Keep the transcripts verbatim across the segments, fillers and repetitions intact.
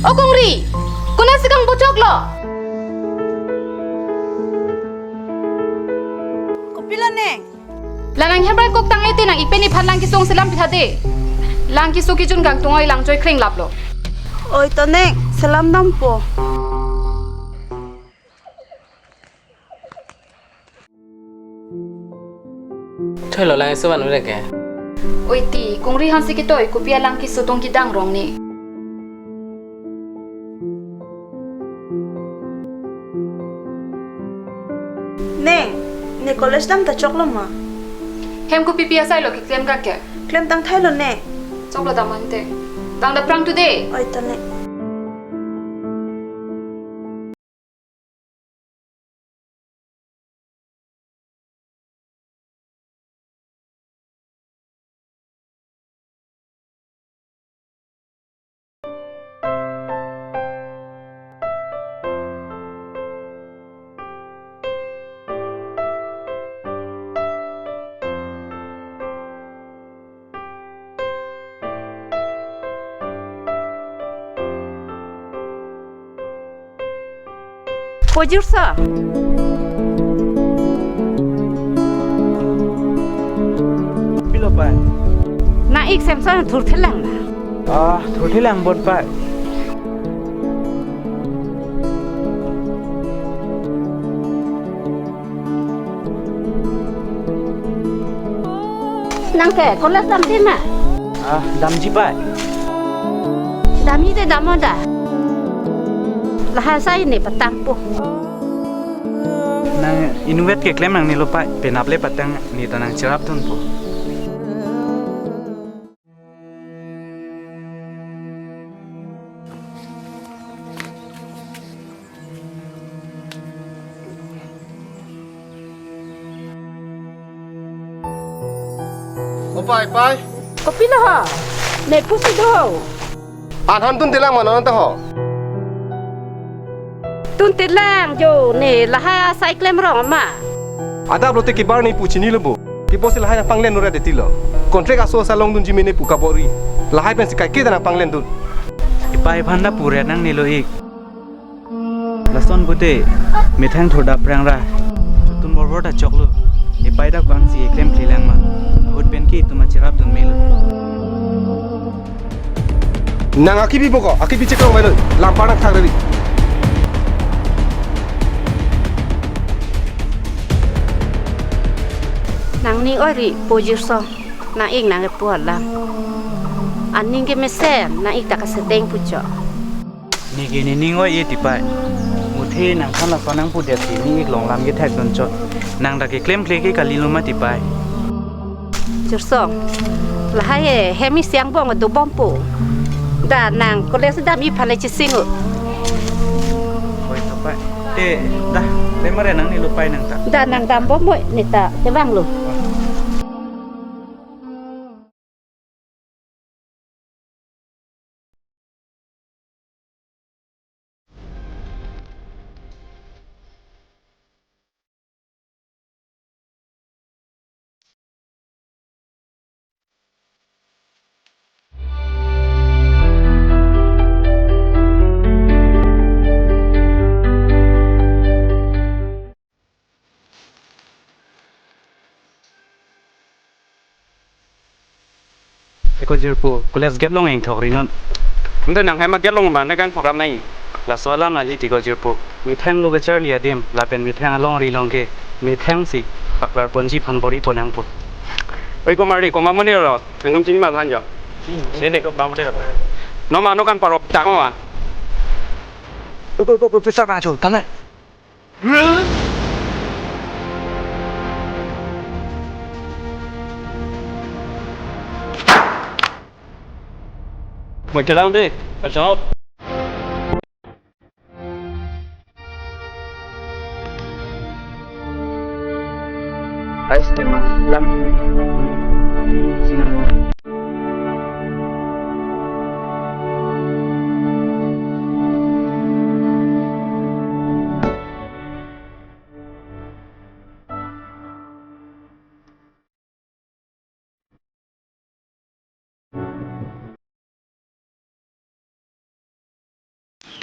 O Kungri, konatsi kangbochoklo? Kopilo neng? La nang hemrai kok tang-e te nang-ik pen nephan lang kesung selam pitha de. Lang keso kejun kangtung oi lang joi krenglaplo. Oi to neng, selam dampo. Thoilo lang iso van ure ke. Oi ti, Kungri hansi ketoi, kopi alang keso tong kedang rong ni. Neng, ne college dam ta choklo ma? Hem kopi pi asai lo keklem kake? Klem tang thailo neng. Choklo dam ante. Dang da prang today. Oi to neng. Pojurso. Pilo pai? Nang-ik Samson thurthelang na. Ah, thurthelang bon pai. Nang ke college damji ma? Ah, damji pai. Damji te dam-o da. Lahai asai ne patangpo. Nang inutvet keklem nangne lo pai, penap le patang ne ta nang cherapdunpo. O pai, pai. Kopilo ho? Ne pusi do ho. Anhan tuntelang ma non ta ho. Tuntelang jo ne lahai asai klem rong ma. Adap lote kebar ne pu chinilo bo. Keposi lahai nangpanglen nura detilo. Contract aso asa longdunji mene pu kabor-i. Lahai pensi kaike ta nangpanglen dun. Ipai aphan ta pure nangne lo ik. Lason pute methang thurda prangra. Tun borbor ta choklo. Ipai dak bangsi eklem klelang ma. Ahut pen ke itum acherapdun melo. Nang akibi boko, akibi chekrong bailo, lampar nangthak riri. Nangning oi ri, pojurso, nang-ik nang kepu alam. Aning kemesen, nang-ik ta kasedeng puchot. Neke nening oi-e tipai. Muthe nangphan lason nangpudet si ning-ik long lam kethekdun chot. Nang ta keklem kle ke kalilo ma tipai. Jurso. Lahai he, hem isi angbong dobompo. Da nang college damji aphan le chesing-o. Oi, tipai. Te, da, le mare nangne lo pai nang ta. Da nang dambom-o, ne ta, kevanglo. Eko jirpo, college gate along ingthok ri non. Ante nang hem a-gate along ma ne kangthok ram nai. Laso alam nangli ti ko jirpo. Methang lo kacharli adim, lapen methang alongri along ke, methang si paklar ponji aphan bor-ipo nangpo. Oi, komarli, komat mane lo, nangtum chini ma than jo. Sini ko bang mane lo. Nom ano kan parok tang ma. Oi, oi, oi, oi, pisa na cho, than nai. Mo chelang de, kacang. Ais tema lam.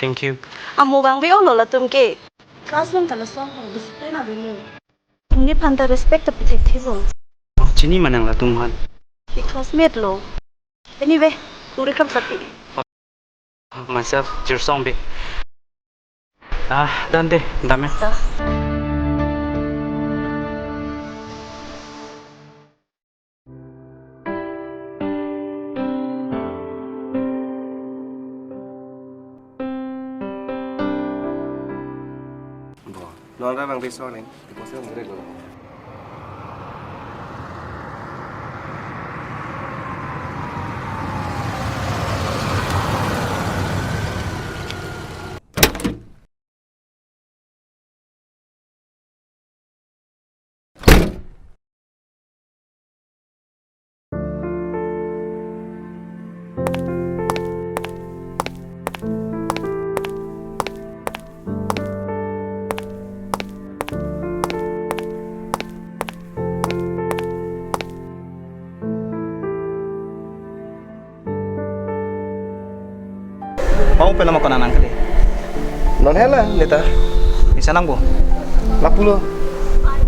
Thank you. Amo vangve-olo latum ke. Class along ta lason ho, discipline avelo. Nephan ta respect ta pithekthelo. Chini ma nang latum aphan? Classmate lo. Anyway, nuri kam sapi. Myself, Jirsong Bey. Ah, dam de, dam ya. Bo, non ra bang besok ning, di pos bang berek lo. Pau pela ma konat nang kali. Non hela neta. Pisa nang bo. Lapulo.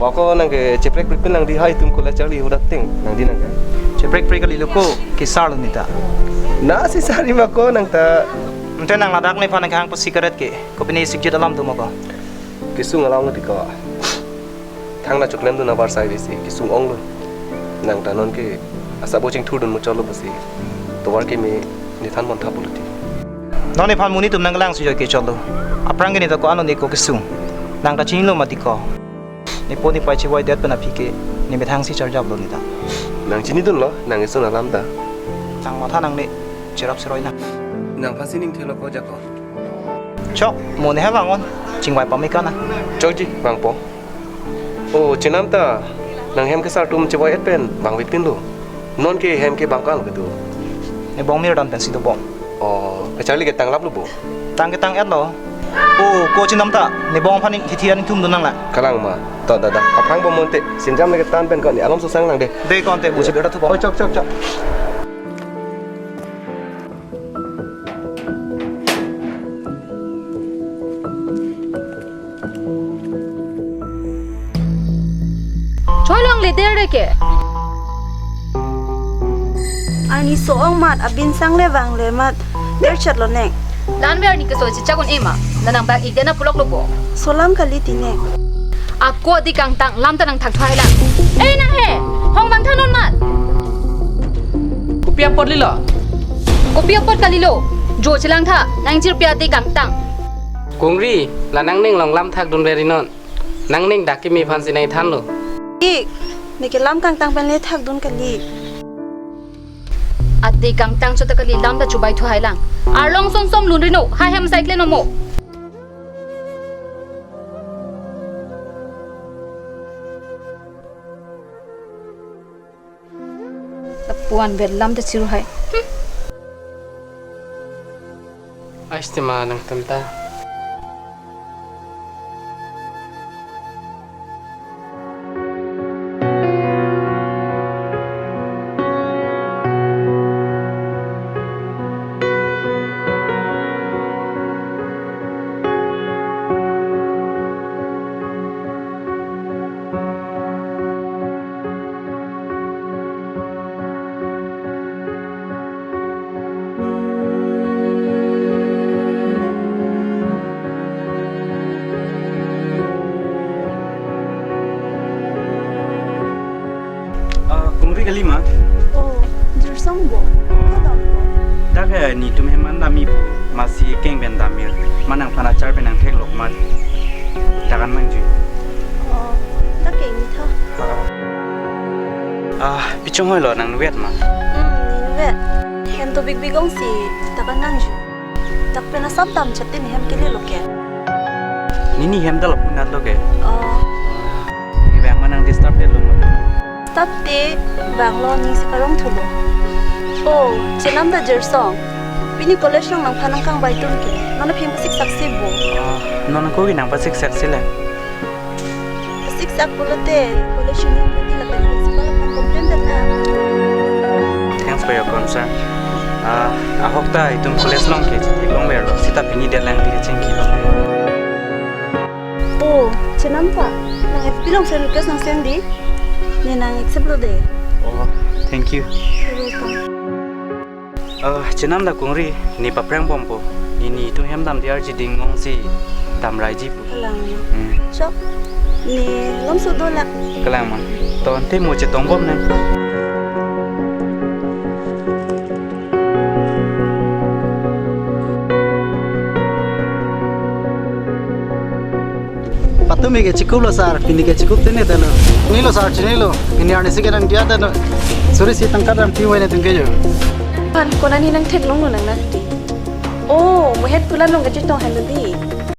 Bako nang ke cheprek prek pin nang di hai tum kula charli hudak ting nang di nang ke. Cheprek prek kali lo ko kesar lo neta. Na si sari ma ko nang ta. Ante nang ladak nephan nang kehang po cigarette ke. Kopine sikjit alam tu ma ko. Kesung alam lo di ko. Thang na choklem dun abar sai besi kesung ong lo. Nang ta non ke asa bo chingthur dun mo cholo besi. Tovar ke me nethan mon tha puluti. Non nephan monit atum nang kelang sujoi ke cholo. Aphrang ke neta ko ano ne ko kesung. Nang ta chinilo mati ko. Nepo nepai chevoi det pen aphi ke nemethang si charjap lo neta. Nang chinidun lo, nang esun alam ta. Nang matha nangne cherap seroi na. Nang pasi ning thelo ko jako. Chok, mo ne ha vangon. Chingvai pamika na. Chokji, vangpo. O, chenam ta, nang hem kesar atum chevoi et pen, vangvit pin lo. Non ke hem ke bang kang lo kedo. Nebong mir dan pen si dobom. O, kacharli ketang lap lo bo. Tang ketang et lo. O, ko chenam ta, nebong aphan ning hithi aning thum dun nang la. Kalang ma, to dada. Aphrang bo monte, sinjam le ketan pen ko ne alom susang nang de. De konte, bo si bera thu bo. O, chok, chok, chok. Cholong le der de ke. Arni so-ong mat, abin sang le vang le mat, der chat lo neng. Lan ver ni keso chichak un ema, nanang bag ik dena pulok lo bo. Solam kali ti neng. Ako di kangtang lam ta nang thak thai lang. Eh na he, hong bang thanon mat. Kopi apot lilo? Kopi apot kalilo. Jo chelang tha, nang chirpi ati kangtang. Kungri, la nang ning long lam thak dun veri non. Nang ning dak kimi aphan si nai than lo. Ik, neke lam kangtang pen le thak dun kali. Ati kangtang chot ta kali lam ta chubai thu hai lang. Arlong son som lun rino, ha hem cycle no mo. Lapuan vet lam ta chiru hai. Hmm. Ais tema nang tem ta. Ah, Kungri kali ma? Oh, Jirsong bo. Ko dam ko. Dak he netum hem an dam-i pu, masi keng pen dam-ir. Ma nangphan achar pen nang theklok ma. Dak an nangji. Oh, dak ke ni tha. Ah, pi chonghoi lo nang vet ma? Hmm, ni vet. Hem to big big ong si, dak an nangji. Dak pen asap dam chat tin hem kele lo ke. Nini hem ta lapu nat lo ke. Oh. Ni bang ma nang disturb det lo ma. Disturb te bang lo ni si karong thulo. Oh, chenam ta Jirsong. Pini college along nangphan nang kangvai tum ke. Non aphi pasik saksi bo. Ah, non ko ki nang pasik saksi le. Pasik sak pulote, college union pati lapen principal aphan complain det na. Thanks for your concern. Ah, ahok ta itum college along ke chitheklongverlo, seta pini det lang di chingkilo. Oh, chenam ta. Nang F B along friend request nang send di. Ne nang accept lo de. Oh, thank you. You're welcome. Ah, chenam da kongri, ne paprang bompo. Ne netum hem damde arji ding ong si damraiji pu. Kalang. Hmm. Chok. Ne lomso do lak. Kalang ma. To ante mo chetong bom nang. Patumi ke chikuplo sir, pini ke chikup tene telo. Chinilo sir, chinilo. Pini arnisi ke nang dia telo. Suri si tangka dam pi wene tungke jo. Pan kona ne nang theklonglo nang nati. Oh, muhet kulan long kachetong hanu di.